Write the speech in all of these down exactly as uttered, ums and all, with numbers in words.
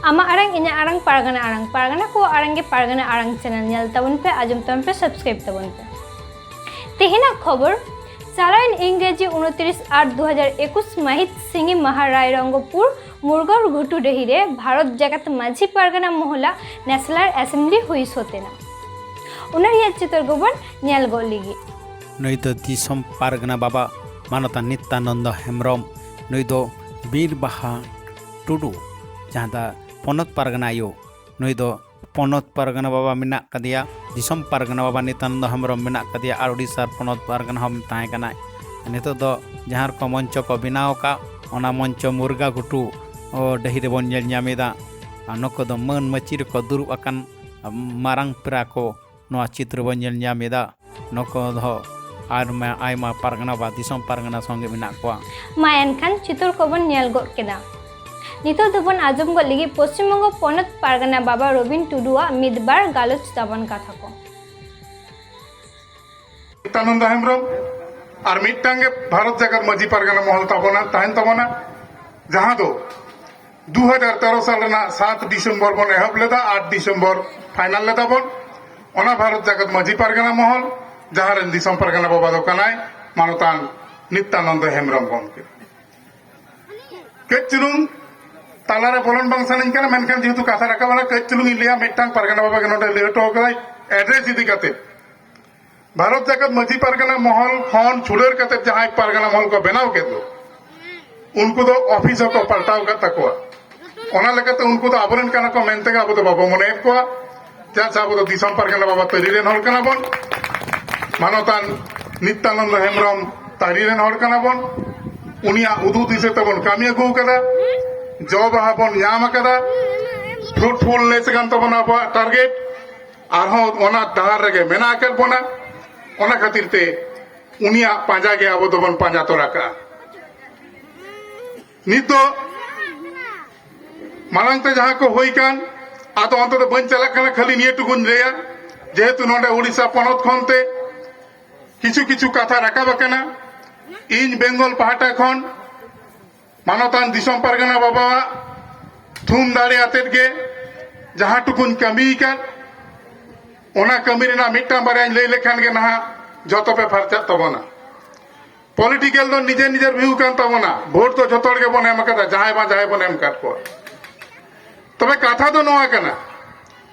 ᱟᱢᱟᱜ ᱟᱲᱟᱝ, ᱤᱧᱟᱹᱜ ᱟᱲᱟᱝ, ᱯᱟᱨᱜᱟᱱᱟ ᱟᱲᱟᱝ, ᱯᱟᱨᱜᱟᱱᱟ ᱠᱚᱣᱟᱜ ᱟᱲᱟᱝ ᱜᱮ ᱯᱟᱨᱜᱟᱱᱟ ᱟᱲᱟᱝ ᱪᱮᱱᱮᱞ ᱧᱮᱞ ᱛᱟᱵᱚᱱ ᱯᱮ, ᱟᱸᱡᱚᱢ ᱛᱟᱵᱚᱱ ᱯᱮ, ᱥᱟᱵᱥᱠᱨᱟᱭᱤᱵ ᱛᱟᱵᱚᱱ ᱯᱮ᱾ ᱛᱮᱦᱮᱧᱟᱜ ᱠᱷᱚᱵᱚᱨ, ᱪᱟᱞᱟᱣᱮᱱ ᱤᱝᱨᱮᱡᱤ ᱩᱱᱛᱨᱤᱥ ᱟᱴ ᱫᱩ ᱦᱟᱡᱟᱨ ᱮᱠᱩᱥ ᱢᱟᱹᱦᱤᱛ ᱥᱤᱸᱜᱤ ᱢᱟᱦᱟ ᱨᱟᱭᱨᱚᱝᱜᱚᱯᱩᱨ ᱢᱩᱨᱜᱟᱹᱣ ᱜᱷᱩᱴᱩ ᱰᱟᱹᱦᱤ ᱨᱮ ᱵᱷᱟᱨᱚᱛ ᱡᱟᱠᱟᱛ ᱢᱟᱹᱡᱷᱤ ᱯᱟᱨᱜᱟᱱᱟ ᱢᱚᱦᱚᱞᱟᱜ ᱱᱮᱥᱱᱟᱞ ᱮᱥᱮᱢᱵᱞᱤ ᱦᱩᱭ ᱥᱟᱹᱛ ᱮᱱᱟ᱾ ᱚᱱᱟ ᱨᱮᱭᱟᱜ ᱪᱤᱛᱟᱹᱨ ᱠᱚᱵᱚᱱ ᱧᱮᱞ ᱜᱚᱫ ᱞᱮᱜᱮ᱾ ᱱᱩᱭ ᱫᱚ ᱫᱤᱥᱚᱢ ᱯᱟᱨᱜᱟᱱᱟ ᱵᱟᱵᱟ ᱢᱟᱱᱚᱛᱟᱱ ᱱᱤᱛᱭᱟᱱᱚᱱᱫᱚ ᱦᱮᱢᱵᱨᱚᱢ᱾ ᱱᱩᱭ ᱫᱚ ᱵᱤᱨ ᱵᱟᱦᱟ ᱴᱩᱰᱩ, ᱡᱟᱦᱟᱸ ᱫᱚ ᱯᱚᱱᱚᱛ ᱯᱟᱨᱜᱟᱱᱟ ᱟᱭᱳ, ᱱᱩᱭ ᱫᱚ ᱯᱚᱱᱚᱛ ᱯᱟᱨᱜᱟᱱᱟ ᱵᱟᱵᱟ ᱢᱮᱱᱟᱜ ᱠᱟᱫᱮᱭᱟ, ᱫᱤᱥᱚᱢ ᱯᱟᱨᱜᱟᱱᱟ ᱵᱟᱵᱟ ᱱᱤᱛᱭᱟᱱᱚᱱᱫᱚ ᱦᱮᱢᱵᱨᱚᱢ ᱢᱮᱱᱟᱜ ᱠᱟᱫᱮᱭᱟ, ᱟᱨ ᱩᱰᱤᱥᱟ ᱯᱚᱱᱚᱛ ᱯᱟᱨᱜᱟᱱᱟ ᱦᱚᱸ ᱛᱟᱦᱮᱸ ᱠᱟᱱᱟᱭ᱾ ᱱᱤᱛᱚᱜ ᱫᱚ ᱡᱟᱦᱟᱸ ᱨᱮᱠᱚ ᱢᱚᱧᱪᱚ ᱠᱚ ᱵᱮᱱᱟᱣ ᱟᱠᱟᱫ, ᱚᱱᱟ ᱢᱚᱧᱪᱚ ᱢᱩᱨᱜᱟ ᱜᱷᱩᱴᱩ, ᱚ, ᱰᱟᱹᱦᱤ ᱨᱮᱵᱚᱱ ᱧᱮᱞ ᱧᱟᱢ ᱮᱫᱟ᱾ ᱟᱨ ᱱᱩᱠᱩ ᱫᱚ ᱢᱟᱹᱱ ᱢᱟᱹᱪᱤ ᱨᱮᱠᱚ ᱫᱩᱲᱩᱵ ᱟᱠᱟᱱ ᱢᱟᱨᱟᱝ ᱯᱮᱲᱟ ᱠᱚ ᱱᱚᱣᱟ ᱪᱤᱛᱨᱚ ᱵᱚᱱ ᱧᱮᱞ ᱧᱟᱢ ᱮᱫᱟ᱾ ᱱᱩᱠᱩ ᱫᱚ ᱟᱭᱢᱟ, ᱟᱭᱢᱟ ᱯᱟᱨᱜᱟᱱᱟ ᱵᱟ ᱫᱤᱥᱚᱢ ᱯᱟᱨᱜᱟᱱᱟ ᱥᱚᱸᱜᱮ ᱢᱮᱱᱟᱜ ᱠᱚᱣᱟ᱾ ᱢᱟ ᱮᱱᱠᱷᱟᱱ ᱪᱤᱛᱟᱹᱨ ᱠᱚᱵᱚᱱ ᱧᱮᱞ ᱜᱚᱫ ᱠᱮᱫᱟ᱾ ᱱᱤᱛᱚᱜ ᱫᱚᱵᱚᱱ ᱟᱸᱡᱚᱢ ᱜᱚᱫ ᱞᱮᱜᱮ ᱯᱚᱥᱪᱤᱢ ᱵᱚᱝᱜᱚ ᱯᱚᱱᱚᱛ ᱯᱟᱨᱜᱟᱱᱟ ᱵᱟᱵᱟ ᱨᱚᱵᱤᱱ ᱴᱩᱰᱩᱣᱟᱜ ᱢᱤᱫ ᱵᱟᱨ ᱜᱟᱞᱚᱪ ᱛᱟᱵᱚᱱ ᱠᱟᱛᱷᱟ ᱠᱚ᱾ ᱱᱤᱛᱭᱟᱱᱚᱱᱫᱚ ᱦᱮᱢᱵᱨᱚᱢ ᱟᱨ ᱢᱤᱫᱴᱟᱝ ᱜᱮ ᱵᱷᱟᱨᱚᱛ ᱡᱟᱠᱟᱛ ᱢᱟᱹᱡᱷᱤ ᱯᱟᱨᱜᱟᱱᱟ ᱢᱚᱦᱚᱞ ᱛᱟᱵᱚᱱᱟ, ᱛᱟᱦᱮᱱ ᱛᱟᱵᱚᱱᱟ, ᱡᱟᱦᱟᱸ ᱫᱚ ᱫᱩ ᱦᱟᱡᱟᱨ ᱛᱮᱨᱚ ᱥᱟᱞ ᱨᱮᱱᱟᱜ ᱥᱟᱛ ᱰᱤᱥᱮᱢᱵᱚᱨ ᱵᱚᱱ ᱮᱦᱚᱵ ᱞᱮᱫᱟ, ᱟᱴ ᱰᱤᱥᱮᱢᱵᱚᱨ ᱯᱷᱟᱭᱱᱟᱞ ᱞᱮᱫᱟ ᱵᱚᱱ᱾ ᱚᱱᱟ ᱵᱷᱟᱨᱚᱛ ᱡᱟᱠᱟᱛ ᱢᱟᱹᱡᱷᱤ ᱯᱟᱨᱜᱟᱱᱟ ᱢᱚᱦᱚᱞ, ᱡᱟᱦᱟᱸ ᱨᱮᱱ ᱫᱤᱥᱚᱢ ᱯᱟᱨᱜᱟᱱᱟ ᱵᱟᱵᱟ ᱫᱚ ᱠᱟᱱᱟᱭ ᱢᱟᱱᱚᱛᱟᱱ ᱱᱤᱛᱭᱟᱱᱚᱱᱫᱚ ᱦᱮᱢᱵᱨᱚᱢ ᱜᱚᱢᱠᱮ᱾ ᱠᱟᱹᱡ ᱪᱩᱞᱩᱝ ᱛᱟᱞᱟᱨᱮ ᱵᱚᱞᱚᱱ ᱵᱟᱝ ᱥᱟᱱᱟᱧ ᱠᱟᱱᱟ, ᱢᱮᱱᱠᱷᱟᱱ ᱡᱮᱦᱮᱛᱩ ᱠᱟᱛᱷᱟ ᱨᱟᱠᱟᱵ ᱮᱱᱟ, ᱠᱟᱹᱡ ᱪᱩᱞᱩᱝ ᱤᱧ ᱞᱟᱹᱭᱟ, ᱢᱤᱫᱴᱟᱝ ᱯᱟᱨᱜᱟᱱᱟ ᱵᱟᱵᱟ ᱜᱮ ᱱᱚᱰᱮ ᱞᱟᱹᱭ ᱦᱚᱴᱚ ᱠᱟᱫᱟᱭ ᱮᱰᱨᱮᱥ ᱤᱫᱤ ᱠᱟᱛᱮ᱾ ᱵᱷᱟᱨᱚᱛ ᱡᱟᱠᱟᱛ ᱢᱟᱹᱡᱷᱤ ᱯᱟᱨᱜᱟᱱᱟ ᱢᱚᱦᱚᱞ ᱠᱷᱚᱱ ᱪᱷᱩᱰᱟᱹᱨ ᱠᱟᱛᱮ ᱡᱟᱦᱟᱸᱭ ᱯᱟᱨᱜᱟᱱᱟ ᱢᱚᱦᱚᱞ ᱠᱚ ᱵᱮᱱᱟᱣ ᱠᱮᱫ ᱫᱚ, ᱩᱱᱠᱩ ᱫᱚ ᱚᱯᱷᱤᱥ ᱦᱚᱸᱠᱚ ᱯᱟᱞᱴᱟᱣ ᱟᱠᱟᱫ ᱛᱟᱠᱚᱣᱟ᱾ ᱚᱱᱟ ᱞᱮᱠᱟᱛᱮ ᱩᱱᱠᱩ ᱫᱚ ᱟᱵᱚᱨᱮᱱ ᱠᱟᱱᱟ ᱠᱚ ᱢᱮᱱᱛᱮ ᱜᱮ ᱟᱵᱚ ᱫᱚ ᱵᱟᱵᱚ ᱢᱚᱱᱮᱭᱮᱫ ᱠᱚᱣᱟ᱾ ᱪᱮᱫᱟᱜ ᱥᱮ ᱟᱵᱚ ᱫᱚ ᱫᱤᱥᱚᱢ ᱯᱟᱨᱜᱟᱱᱟ ᱵᱟᱵᱟ ᱛᱟᱹᱨᱤ ᱨᱮᱱ ᱦᱚᱲ ᱠᱟᱱᱟ ᱵᱚᱱ, ᱢᱟᱱᱚᱛᱟᱱ ᱱᱤᱛᱭᱟᱱᱚᱱᱫᱚ ᱦᱮᱢᱵᱨᱚᱢ ᱛᱟᱹᱨᱤ ᱨᱮᱱ ᱦᱚᱲ ᱠᱟᱱᱟ ᱵᱚᱱ, ᱩᱱᱤᱭᱟᱜ ᱩᱫᱩᱜ ᱫᱤᱥᱟᱹ ᱛᱮᱵᱚᱱ ᱠᱟᱹᱢᱤ ᱟᱹᱜᱩ ᱟᱠᱟᱫᱟ, ᱡᱚ ᱵᱟᱦᱟ ᱵᱚᱱ ᱧᱟᱢ ᱟᱠᱟᱫᱟ, ᱯᱷᱨᱩᱴᱯᱷᱩᱞᱱᱮᱥ ᱠᱟᱱ ᱛᱟᱵᱚᱱᱟ ᱟᱵᱚᱣᱟᱜ ᱴᱟᱨᱜᱮᱴ, ᱟᱨᱦᱚᱸ ᱚᱱᱟ ᱰᱟᱦᱟᱨ ᱨᱮᱜᱮ ᱢᱮᱱᱟᱜ ᱟᱠᱟᱫ ᱵᱚᱱᱟ᱾ ᱚᱱᱟ ᱠᱷᱟᱹᱛᱤᱨ ᱛᱮ ᱩᱱᱤᱭᱟᱜ ᱯᱟᱸᱡᱟ ᱜᱮ ᱟᱵᱚ ᱫᱚᱵᱚᱱ ᱯᱟᱸᱡᱟ ᱛᱚᱨᱟ ᱠᱟᱜᱼᱟ᱾ ᱱᱤᱛ ᱫᱚ ᱢᱟᱲᱟᱝ ᱛᱮ ᱡᱟᱦᱟᱸ ᱠᱚ ᱦᱩᱭ ᱠᱟᱱ, ᱟᱫᱚ ᱚᱱᱛᱮ ᱫᱚ ᱵᱟᱹᱧ ᱪᱟᱞᱟᱜ ᱠᱟᱱᱟ, ᱠᱷᱟᱹᱞᱤ ᱱᱤᱭᱟᱹ ᱴᱩᱠᱩᱧ ᱞᱟᱹᱭᱟ, ᱡᱮᱦᱮᱛᱩ ᱱᱚᱰᱮ ᱩᱲᱤᱥᱥᱟ ᱯᱚᱱᱚᱛ ᱠᱷᱚᱱ ᱛᱮ ᱠᱤᱪᱷᱩ ᱠᱤᱪᱷᱩ ᱠᱟᱛᱷᱟ ᱨᱟᱠᱟᱵ ᱟᱠᱟᱱᱟ᱾ ᱤᱧ ᱵᱮᱝᱜᱚᱞ ᱯᱟᱦᱴᱟ ᱠᱷᱚᱱ ᱢᱟᱱᱚᱛᱟᱱ ᱫᱤᱥᱚᱢ ᱯᱟᱨᱜᱟᱱᱟ ᱵᱟᱵᱟᱣᱟᱜ ᱛᱷᱩᱢ ᱫᱟᱲᱮ ᱟᱛᱮᱫ ᱜᱮ ᱡᱟᱦᱟᱸ ᱴᱩᱠᱩᱧ ᱠᱟᱹᱢᱤ ᱟᱠᱟᱫ, ᱚᱱᱟ ᱠᱟᱹᱢᱤ ᱨᱮᱱᱟᱜ ᱢᱤᱫᱴᱟᱝ ᱵᱟᱨᱭᱟᱧ ᱞᱟᱹᱭ ᱞᱮᱠᱷᱟᱱ ᱜᱮ ᱱᱟᱦᱟᱜ ᱡᱚᱛᱚ ᱯᱮ ᱯᱷᱟᱨᱪᱟᱜ ᱛᱟᱵᱚᱱᱟ᱾ ᱯᱚᱞᱤᱴᱤᱠᱮᱞ ᱫᱚ ᱱᱤᱡᱮᱨ ᱱᱤᱡᱮᱨ ᱵᱷᱤᱭᱩ ᱠᱟᱱ ᱛᱟᱵᱚᱱᱟ, ᱵᱷᱳᱴ ᱫᱚ ᱡᱚᱛᱚ ᱦᱚᱲ ᱜᱮᱵᱚᱱ ᱮᱢ ᱟᱠᱟᱫᱟ, ᱡᱟᱦᱟᱸᱭ ᱵᱟᱝ ᱡᱟᱦᱟᱸᱭ ᱵᱚᱱ ᱮᱢ ᱟᱠᱟᱫ ᱠᱚᱣᱟ᱾ ᱛᱚᱵᱮ ᱠᱟᱛᱷᱟ ᱫᱚ ᱱᱚᱣᱟ ᱠᱟᱱᱟ,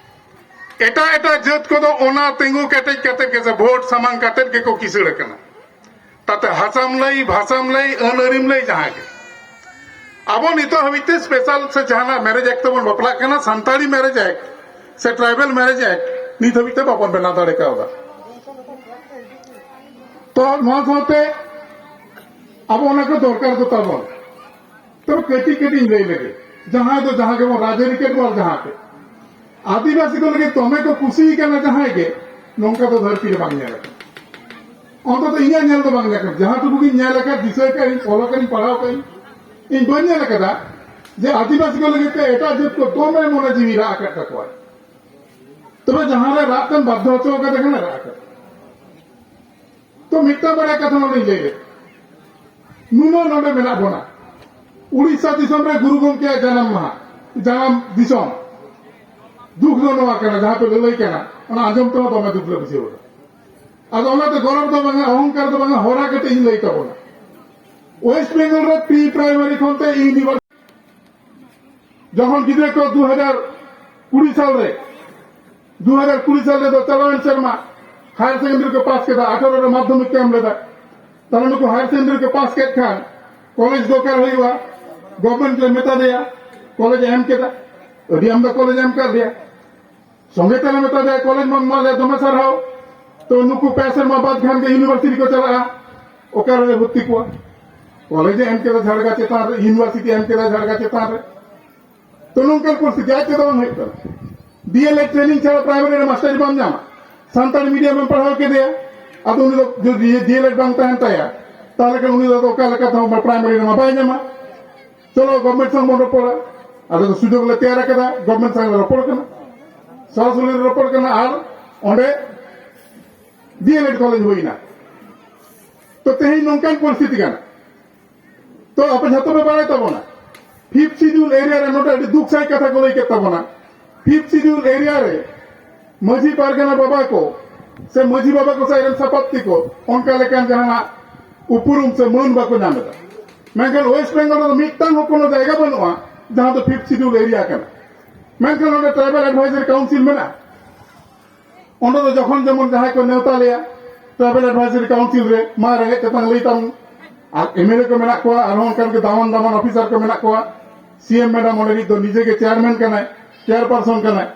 ᱮᱴᱟᱜ ᱮᱴᱟᱜ ᱡᱟᱹᱛ ᱠᱚᱫᱚ ᱚᱱᱟ ᱛᱤᱸᱜᱩ ᱠᱮᱴᱮᱡ ᱠᱟᱛᱮᱫ ᱜᱮ ᱥᱮ ᱵᱷᱳᱴ ᱥᱟᱢᱟᱝ ᱠᱟᱛᱮᱫ ᱜᱮᱠᱚ ᱠᱤᱥᱟᱹᱲ ᱟᱠᱟᱱᱟ᱾ ᱛᱟᱛᱮ ᱦᱟᱥᱟᱢ ᱞᱟᱹᱭ, ᱵᱷᱟᱥᱟᱢ ᱞᱟᱹᱭ, ᱟᱹᱱ ᱟᱹᱨᱤᱢ ᱞᱟᱹᱭ, ᱡᱟᱦᱟᱸ ᱜᱮ᱾ ᱟᱵᱚ ᱱᱤᱛᱚᱜ ᱦᱟᱹᱵᱤᱡ ᱛᱮ ᱥᱯᱮᱥᱟᱞ ᱥᱮ ᱡᱟᱦᱟᱱᱟᱜ ᱢᱮᱨᱮᱡᱽ ᱮᱠᱴ ᱛᱮᱵᱚᱱ ᱵᱟᱯᱞᱟᱜ ᱠᱟᱱᱟ, ᱥᱟᱱᱛᱟᱲᱤ ᱢᱮᱨᱮᱡᱽ ᱮᱠᱴ ᱥᱮ ᱴᱨᱟᱭᱵᱟᱞ ᱢᱮᱨᱮᱡᱽ ᱮᱠᱴ ᱱᱤᱛ ᱦᱟᱹᱵᱤᱡ ᱛᱮ ᱵᱟᱵᱚᱱ ᱵᱮᱱᱟᱣ ᱫᱟᱲᱮ ᱠᱟᱣᱫᱟ᱾ ᱛᱚ ᱱᱚᱣᱟ ᱥᱟᱶᱛᱮ ᱟᱵᱚ ᱚᱱᱟ ᱠᱚ ᱫᱚᱨᱠᱟᱨ ᱫᱚ ᱛᱟᱵᱚᱱ᱾ ᱛᱚᱵᱮ ᱠᱟᱹᱴᱤᱡ ᱠᱟᱹᱴᱤᱡ ᱤᱧ ᱞᱟᱹᱭ ᱞᱮᱜᱮ, ᱡᱟᱦᱟᱸᱭ ᱫᱚ ᱡᱟᱦᱟᱸ ᱜᱮᱵᱚᱱ ᱨᱟᱡᱽᱟᱹᱨᱤ ᱠᱮᱫ ᱵᱚᱱ ᱡᱟᱦᱟᱸ ᱜᱮ, ᱟᱹᱫᱤᱵᱟᱹᱥᱤ ᱠᱚ ᱞᱟᱹᱜᱤᱫ ᱫᱚᱢᱮ ᱠᱚ ᱠᱩᱥᱤ ᱠᱟᱱᱟ ᱡᱟᱦᱟᱸᱭ ᱜᱮ, ᱱᱚᱝᱠᱟ ᱫᱚ ᱫᱷᱟᱹᱨᱛᱤ ᱨᱮ ᱵᱟᱝ ᱧᱮᱞ ᱟᱠᱟᱱᱟ᱾ ᱚᱱᱛᱚᱛᱚ ᱤᱧᱟᱹᱜ ᱧᱮᱞ ᱫᱚ ᱵᱟᱝ ᱧᱮᱞ ᱟᱠᱟᱱᱟ᱾ ᱡᱟᱦᱟᱸ ᱴᱩᱠᱩ ᱜᱤᱧ ᱧᱮᱞ ᱟᱠᱟᱫ, ᱫᱤᱥᱟᱹ ᱟᱠᱟᱫ ᱤᱧ, ᱚᱞ ᱟᱠᱟᱫ ᱤᱧ, ᱯᱟᱲᱦᱟᱣ ᱟᱠᱟᱫ ᱤᱧ, ᱤᱧ ᱵᱟᱹᱧ ᱧᱮᱞ ᱟᱠᱟᱫᱟ ᱡᱮ ᱟᱹᱫᱤᱵᱟᱹᱥᱤ ᱠᱚ ᱞᱟᱹᱜᱤᱫ ᱛᱮ ᱮᱴᱟᱜ ᱡᱟᱹᱛ ᱠᱚ ᱫᱚᱢᱮ ᱢᱚᱱᱮ ᱡᱤᱣᱤ ᱨᱟᱜ ᱟᱠᱟᱫ ᱛᱟᱠᱚᱣᱟ᱾ ᱛᱚᱵᱮ ᱡᱟᱦᱟᱸ ᱨᱮ ᱨᱟᱜ ᱛᱮᱢ ᱵᱟᱫᱽᱫᱷᱚ ᱦᱚᱪᱚ ᱟᱠᱟᱫᱮ ᱠᱟᱱᱟ, ᱨᱟᱜ ᱟᱠᱟᱫ᱾ ᱛᱚ ᱢᱤᱫᱴᱟᱝ ᱵᱟᱨᱭᱟ ᱠᱟᱛᱷᱟ ᱱᱚᱰᱮᱧ ᱞᱟᱹᱭ ᱞᱮᱫ, ᱱᱩᱱᱟᱹᱜ ᱱᱚᱰᱮ ᱢᱮᱱᱟᱜ ᱵᱚᱱᱟ, ᱩᱲᱤᱥᱥᱟ ᱫᱤᱥᱚᱢ ᱨᱮ ᱜᱩᱨᱩ ᱜᱚᱢᱠᱮᱭᱟᱜ ᱡᱟᱱᱟᱢ ᱢᱟᱦᱟ, ᱡᱟᱱᱟᱢ ᱫᱤᱥᱚᱢ᱾ ᱫᱩᱠ ᱫᱚ ᱱᱚᱣᱟ ᱠᱟᱱᱟ, ᱡᱟᱦᱟᱸ ᱯᱮ ᱞᱟᱹᱞᱟᱹᱭ ᱠᱟᱱᱟ, ᱚᱱᱟ ᱟᱸᱡᱚᱢ ᱛᱮᱦᱚᱸ ᱫᱚᱢᱮ ᱫᱩᱠ ᱞᱮ ᱵᱩᱡᱷᱟᱹᱣ ᱮᱫᱟ᱾ ᱟᱫᱚ ᱚᱱᱟᱛᱮ ᱜᱚᱨᱚᱵᱽ ᱫᱚ ᱵᱟᱝᱟ, ᱚᱦᱚᱝᱠᱟᱨ ᱫᱚ ᱵᱟᱝᱟ, ᱦᱚᱨᱟ ᱠᱟᱹᱴᱤᱡ ᱤᱧ ᱞᱟᱹᱭ ᱛᱟᱵᱚᱱᱟ᱾ ᱳᱭᱮᱥᱴ ᱵᱮᱝᱜᱚᱞ ᱨᱮ ᱯᱨᱤ ᱯᱨᱟᱭᱢᱟᱨᱤ ᱠᱷᱚᱱ ᱛᱮ ᱤᱭᱩᱱᱤᱵᱷᱟᱨᱥᱤᱴᱤ, ᱡᱚᱠᱷᱚᱱ ᱜᱤᱫᱽᱨᱟᱹ ᱠᱚ ᱫᱩ ᱦᱟᱡᱟᱨ ᱠᱩᱲᱤ ᱥᱟᱞ ᱨᱮ, ᱫᱩ ᱦᱟᱡᱟᱨ ᱠᱩᱲᱤ ᱥᱟᱞ ᱨᱮᱫᱚ ᱪᱟᱞᱟᱣᱮᱱ ᱥᱮᱨᱢᱟ ᱦᱟᱭᱟᱨ ᱥᱮᱠᱮᱱᱰᱟᱨᱤ ᱠᱚ ᱯᱟᱥ ᱠᱮᱫᱟ, ᱟᱴᱷᱟᱨᱚ ᱨᱮ ᱢᱟᱫᱽᱫᱷᱚᱢᱤᱠ ᱠᱚ ᱮᱢ ᱞᱮᱫᱟ᱾ ᱛᱟᱦᱞᱮ ᱱᱩᱠᱩ ᱦᱟᱭᱟᱨ ᱥᱮᱠᱮᱱᱰᱟᱨᱤ ᱠᱚ ᱯᱟᱥ ᱠᱮᱫ ᱠᱷᱟᱱ ᱠᱚᱞᱮᱡᱽ ᱫᱚᱨᱠᱟᱨ ᱦᱩᱭᱩᱜᱼᱟ, ᱜᱚᱵᱷᱢᱮᱱᱴ ᱞᱮ ᱢᱮᱛᱟ ᱫᱮᱭᱟ, ᱠᱚᱞᱮᱡᱽ ᱮ ᱮᱢ ᱠᱮᱫᱟ, ᱟᱹᱰᱤ ᱟᱢᱫᱟ ᱠᱚᱞᱮᱡᱽ ᱮ ᱮᱢ ᱠᱟᱫ ᱞᱮᱭᱟ᱾ ᱥᱚᱸᱜᱮ ᱛᱮᱞᱮ ᱢᱮᱛᱟ ᱫᱮᱭᱟ, ᱠᱚᱞᱮᱡᱽ ᱢᱟ ᱮᱢᱟᱜ ᱞᱮᱭᱟ, ᱫᱚᱢᱮ ᱥᱟᱨᱦᱟᱣ᱾ ᱛᱚ ᱱᱩᱠᱩ ᱯᱮ ᱥᱮᱨᱢᱟ ᱵᱟᱫ ᱠᱷᱟᱱ ᱜᱮ ᱤᱭᱩᱱᱤᱵᱷᱟᱨᱥᱤᱴᱤ ᱠᱚ ᱪᱟᱞᱟᱜᱼᱟ, ᱚᱠᱟ ᱨᱮᱞᱮ ᱵᱷᱚᱨᱛᱤ ᱠᱚᱣᱟ? ᱠᱚᱞᱮᱡᱽ ᱮ ᱮᱢ ᱠᱮᱫᱟ ᱡᱷᱟᱲᱜᱟ ᱪᱮᱛᱟᱱ ᱨᱮ, ᱤᱭᱩᱱᱤᱵᱷᱟᱨᱥᱤᱴᱤ ᱮᱢ ᱠᱮᱫᱟ ᱡᱷᱟᱲᱜᱟ ᱪᱮᱛᱟᱱ ᱨᱮ᱾ ᱛᱚ ᱱᱚᱝᱠᱟᱱ ᱯᱚᱨᱤᱥᱛᱷᱤᱛᱤ ᱟᱡ ᱛᱮᱫᱚ ᱵᱟᱝ ᱦᱩᱭᱩᱜ ᱠᱟᱱᱟ᱾ ᱰᱤᱮᱞᱮᱰ ᱴᱨᱮᱱᱤᱝ ᱪᱷᱟᱲᱟ ᱯᱨᱟᱭᱢᱟᱨᱤ ᱨᱮ ᱢᱟᱥᱴᱟᱨᱤ ᱵᱟᱢ ᱧᱟᱢᱟ᱾ ᱥᱟᱱᱛᱟᱲᱤ ᱢᱤᱰᱤᱭᱟᱢ ᱮᱢ ᱯᱟᱲᱦᱟᱣ ᱠᱮᱫᱮᱭᱟ, ᱟᱫᱚ ᱩᱱᱤ ᱫᱚ ᱡᱩᱫᱤ ᱰᱤᱮᱞᱮᱰ ᱵᱟᱝ ᱛᱟᱦᱮᱱ ᱛᱟᱭᱟ, ᱛᱟᱦᱚᱞᱮ ᱠᱷᱟᱱ ᱩᱱᱤ ᱫᱚ ᱚᱠᱟ ᱞᱮᱠᱟᱛᱮ ᱦᱚᱸ ᱯᱨᱟᱭᱢᱟᱨᱤ ᱨᱮᱢᱟ ᱵᱟᱭ ᱧᱟᱢᱟ᱾ ᱪᱚᱞᱚ ᱜᱚᱵᱷᱢᱮᱱᱴ ᱥᱟᱶ ᱵᱚᱱ ᱨᱚᱯᱚᱲᱟ᱾ ᱟᱫᱚ ᱥᱩᱡᱳᱜᱽ ᱞᱮ ᱛᱮᱭᱟᱨ ᱟᱠᱟᱫᱟ, ᱜᱚᱵᱷᱢᱮᱱᱴ ᱥᱟᱶ ᱞᱮ ᱨᱚᱯᱚᱲ ᱠᱟᱱᱟ, ᱥᱚᱨᱟᱥᱚᱨᱤ ᱞᱮ ᱨᱚᱯᱚᱲ ᱠᱟᱱᱟ, ᱟᱨ ᱚᱸᱰᱮ ᱰᱤᱮᱞᱮᱰ ᱠᱚᱞᱮᱡᱽ ᱦᱩᱭᱱᱟ᱾ ᱛᱚ ᱛᱮᱦᱮᱧ ᱱᱚᱝᱠᱟᱱ ᱯᱚᱨᱤᱥᱛᱷᱤᱛᱤ ᱠᱟᱱᱟ᱾ ᱛᱚ ᱟᱯᱮ ᱡᱷᱚᱛᱚ ᱯᱮ ᱵᱟᱲᱟᱭ ᱛᱟᱵᱚᱱᱟ, ᱯᱷᱤᱯᱛᱷ ᱥᱤᱰᱤᱭᱩᱞ ᱮᱨᱤᱭᱟ ᱨᱮ ᱱᱚᱰᱮ ᱟᱹᱰᱤ ᱫᱩᱠ ᱥᱟᱭ ᱠᱟᱛᱷᱟ ᱠᱚ ᱞᱟᱹᱭ ᱠᱮᱫ ᱛᱟᱵᱚᱱᱟ᱾ ᱯᱷᱤᱯᱛᱷ ᱥᱤᱰᱤᱭᱩᱞ ᱮᱨᱤᱭᱟ ᱨᱮ ᱢᱟᱹᱡᱷᱤ ᱯᱟᱨᱜᱟᱱᱟ ᱵᱟᱵᱟ ᱠᱚ ᱥᱮ ᱢᱟᱹᱡᱷᱤ ᱵᱟᱵᱟ ᱠᱚ ᱥᱮ ᱨᱮᱱ ᱥᱟᱯᱟᱵᱛᱤ ᱠᱚ ᱚᱱᱠᱟ ᱞᱮᱠᱟᱱ ᱡᱟᱦᱟᱱᱟᱜ ᱩᱯᱨᱩᱢ ᱥᱮ ᱢᱟᱹᱱ ᱵᱟᱠᱚ ᱧᱟᱢ ᱮᱫᱟ᱾ ᱢᱮᱱᱠᱷᱟᱱ ᱳᱭᱮᱥᱴ ᱵᱮᱝᱜᱚᱞ ᱨᱮᱫᱚ ᱢᱤᱫᱴᱟᱝ ᱦᱚᱸ ᱠᱳᱱᱳ ᱡᱟᱭᱜᱟ ᱵᱟᱹᱱᱩᱜᱼᱟ ᱡᱟᱦᱟᱸ ᱫᱚ ᱯᱷᱤᱯᱛᱷ ᱥᱤᱰᱤᱭᱩᱞ ᱮᱨᱤᱭᱟ ᱠᱟᱱᱟ᱾ ᱢᱮᱱᱠᱷᱟᱱ ᱱᱚᱰᱮ ᱴᱨᱟᱭᱵᱟᱞ ᱮᱰᱵᱷᱟᱭᱡᱟᱨᱤ ᱠᱟᱣᱩᱱᱥᱤᱞ ᱢᱮᱱᱟᱜᱼᱟ᱾ ᱚᱸᱰᱮ ᱫᱚ ᱡᱚᱠᱷᱚᱱ ᱡᱮᱢᱚᱱ ᱡᱟᱦᱟᱸᱭ ᱠᱚ ᱱᱮᱣᱛᱟ ᱞᱮᱭᱟ ᱴᱨᱟᱭᱵᱟᱞ ᱮᱰᱵᱷᱟᱭᱡᱟᱨᱤ ᱠᱟᱣᱩᱱᱥᱤᱞ ᱨᱮ, ᱢᱟ ᱨᱮᱸᱜᱮᱡ ᱛᱮᱛᱟᱝ ᱞᱟᱹᱭ ᱛᱟᱢ, ᱟᱨ ᱮᱢᱮᱞᱮ ᱠᱚ ᱢᱮᱱᱟᱜ ᱠᱚᱣᱟ, ᱟᱨᱦᱚᱸ ᱚᱱᱠᱟᱱ ᱜᱮ ᱫᱟᱢᱟᱱ ᱫᱟᱢᱟᱱ ᱚᱯᱷᱤᱥᱟᱨ ᱠᱚ ᱢᱮᱱᱟᱜ ᱠᱚᱣᱟ, ᱥᱤ ᱮᱢ ᱢᱮᱰᱟᱢ ᱚᱸᱰᱮ ᱱᱤᱡ ᱫᱚ ᱱᱤᱡᱮ ᱜᱮ ᱪᱮᱭᱟᱨᱢᱮᱱ ᱠᱟᱱᱟᱭ, ᱪᱮᱭᱟᱨᱯᱟᱨᱥᱚᱱ ᱠᱟᱱᱟᱭ᱾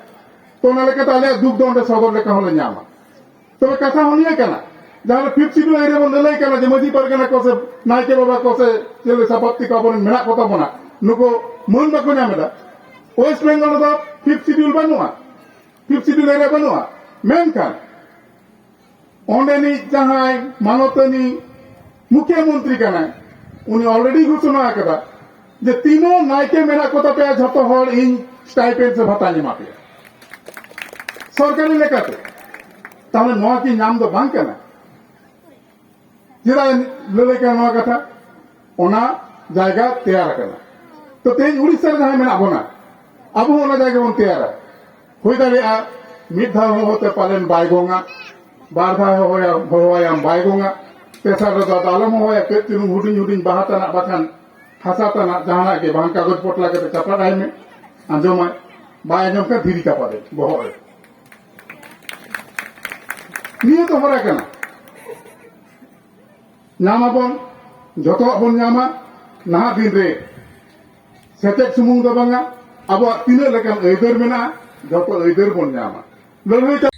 ᱛᱚ ᱚᱱᱟ ᱞᱮᱠᱟᱛᱮ ᱟᱞᱮᱭᱟᱜ ᱫᱩᱠ ᱫᱚ ᱚᱸᱰᱮ ᱥᱚᱫᱚᱨ ᱞᱮᱠᱟ ᱦᱚᱸᱞᱮ ᱧᱟᱢᱟ᱾ ᱛᱚᱵᱮ ᱠᱟᱛᱷᱟ ᱦᱚᱸ ᱱᱤᱭᱟᱹ ᱠᱟᱱᱟ, ᱡᱟᱦᱟᱸ ᱨᱮ ᱯᱷᱤᱯᱛᱷ ᱥᱤᱰᱤᱭᱩᱞ ᱮᱨᱤᱭᱟ ᱵᱚᱱ ᱞᱟᱹᱞᱟᱹᱭ ᱠᱟᱱᱟ ᱡᱮ ᱢᱟᱹᱡᱷᱤ ᱯᱟᱨᱜᱟᱱᱟ ᱠᱚ ᱥᱮ ᱱᱟᱭᱠᱮ ᱵᱟᱵᱟ ᱠᱚ ᱥᱮ ᱪᱮᱞᱮ ᱥᱟᱯᱟᱵᱛᱤ ᱠᱚ ᱟᱵᱚᱨᱮᱱ ᱢᱮᱱᱟᱜ ᱠᱚᱛᱟ ᱵᱚᱱᱟ, ᱱᱩᱠᱩ ᱢᱟᱹᱱ ᱵᱟᱠᱚ ᱧᱟᱢ ᱮᱫᱟ᱾ ᱳᱭᱮᱥᱴ ᱵᱮᱝᱜᱚᱞ ᱨᱮᱫᱚ ᱯᱷᱤᱯᱛᱷ ᱥᱤᱰᱤᱭᱩᱞ ᱵᱟᱹᱱᱩᱜᱼᱟ, ᱯᱷᱤᱯᱛᱷ ᱥᱤᱰᱤᱭᱩᱞ ᱮᱨᱤᱭᱟ ᱵᱟᱹᱱᱩᱜᱼᱟ᱾ ᱢᱮᱱᱠᱷᱟᱱ ᱚᱸᱰᱮᱱᱤᱡ ᱡᱟᱦᱟᱸᱭ ᱢᱟᱱᱚᱛᱟᱱᱤ ᱢᱩᱠᱷᱭᱟᱹ ᱢᱚᱱᱛᱨᱤ ᱠᱟᱱᱟᱭ, ᱩᱱᱤ ᱚᱞᱨᱮᱰᱤ ᱜᱷᱳᱥᱚᱱᱟ ᱟᱠᱟᱫᱟ ᱡᱮ ᱛᱤᱱᱟᱹᱜ ᱱᱟᱭᱠᱮ ᱢᱮᱱᱟᱜ ᱠᱚ ᱛᱟᱯᱮᱭᱟ ᱡᱷᱚᱛᱚ ᱦᱚᱲ ᱤᱧ ᱥᱴᱟᱭᱯᱮᱱᱰ ᱥᱮ ᱵᱷᱟᱛᱟᱧ ᱮᱢᱟ ᱯᱮᱭᱟ ᱥᱚᱨᱠᱟᱨᱤ ᱞᱮᱠᱟᱛᱮ᱾ ᱛᱟᱦᱚᱞᱮ ᱱᱚᱣᱟ ᱠᱤ ᱧᱟᱢ ᱫᱚ ᱵᱟᱝ ᱠᱟᱱᱟ? ᱪᱮᱫᱟᱜ ᱞᱟᱹᱞᱟᱹᱭ ᱠᱟᱱᱟ ᱱᱚᱣᱟ ᱠᱟᱛᱷᱟ? ᱚᱱᱟ ᱡᱟᱭᱜᱟ ᱛᱮᱭᱟᱨ ᱟᱠᱟᱱᱟ᱾ ᱛᱚ ᱛᱮᱦᱮᱧ ᱩᱲᱤᱥᱥᱟ ᱨᱮ ᱡᱟᱦᱟᱸᱭ ᱢᱮᱱᱟᱜ ᱵᱚᱱᱟ, ᱟᱵᱚ ᱦᱚᱸ ᱚᱱᱟ ᱡᱟᱭᱜᱟ ᱵᱚᱱ ᱛᱮᱭᱟᱨᱟ᱾ ᱦᱩᱭ ᱫᱟᱲᱮᱭᱟᱜᱼᱟ ᱢᱤᱫ ᱫᱷᱟᱣ ᱦᱚᱦᱚ ᱛᱮ ᱯᱟᱞᱮᱱ ᱵᱟᱭ ᱜᱚᱝᱟ, ᱵᱟᱨ ᱫᱷᱟᱣ ᱦᱚᱦᱚᱭᱟ, ᱦᱚᱦᱚᱣᱟᱭᱟᱢ ᱵᱟᱭ ᱜᱚᱝᱟ, ᱛᱮᱥᱟᱨ ᱨᱮᱫᱚ ᱟᱫᱚ ᱟᱞᱚᱢ ᱦᱚᱦᱚᱭᱟ, ᱠᱟᱹᱡ ᱪᱩᱞᱩᱝ ᱦᱩᱰᱤᱧ ᱦᱩᱰᱤᱧ ᱵᱟᱦᱟ ᱛᱟᱱᱟᱜ ᱵᱟᱠᱷᱟᱱ ᱦᱟᱥᱟ ᱛᱟᱱᱟᱜ ᱡᱟᱦᱟᱱᱟᱜ ᱜᱮ ᱵᱟᱝ ᱠᱟᱜᱚᱡᱽ ᱯᱚᱴᱞᱟ ᱠᱟᱛᱮ ᱪᱟᱯᱟᱫ ᱟᱭ ᱢᱮ, ᱟᱸᱡᱚᱢᱟᱭ, ᱵᱟᱭ ᱟᱸᱡᱚᱢ ᱠᱷᱟᱱ ᱫᱷᱤᱨᱤ ᱪᱟᱯᱟᱫ ᱮ ᱵᱚᱦᱚᱜ ᱨᱮ᱾ ᱱᱤᱭᱟᱹ ᱫᱚ ᱦᱚᱨᱟ ᱠᱟᱱᱟ᱾ ᱧᱟᱢ ᱟᱵᱚᱱ, ᱡᱷᱚᱛᱚᱣᱟᱜ ᱵᱚᱱ ᱧᱟᱢᱟ᱾ ᱱᱟᱦᱟᱜ ᱫᱤᱱ ᱨᱮ ᱥᱮᱪᱮᱫ ᱥᱩᱢᱩᱝ ᱫᱚ ᱵᱟᱝᱟ, ᱟᱵᱚᱣᱟᱜ ᱛᱤᱱᱟᱹᱜ ᱞᱮᱠᱟᱱ ᱟᱹᱭᱫᱟᱹᱨ ᱢᱮᱱᱟᱜᱼᱟ, ᱡᱷᱚᱛᱚ ᱟᱹᱭᱫᱟᱹᱨ ᱵᱚᱱ ᱧᱟᱢᱟ᱾ ᱞᱟᱹᱲᱦᱟᱹᱭ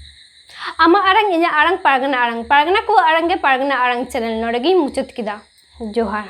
ᱟᱢᱟᱜ ᱟᱲᱟᱝ, ᱤᱧᱟᱹᱜ ᱟᱲᱟᱝ, ᱯᱟᱨᱜᱟᱱᱟ ᱟᱲᱟᱝ, ᱯᱟᱨᱜᱟᱱᱟ ᱠᱚᱣᱟᱜ ᱟᱲᱟᱝ ᱜᱮ ᱯᱟᱨᱜᱟᱱᱟ ᱟᱲᱟᱝ ᱪᱮᱱᱮᱞ᱾ ᱱᱚᱰᱮ ᱜᱤᱧ ᱢᱩᱪᱟᱹᱫ ᱠᱮᱫᱟ᱾ ᱡᱚᱦᱟᱨ᱾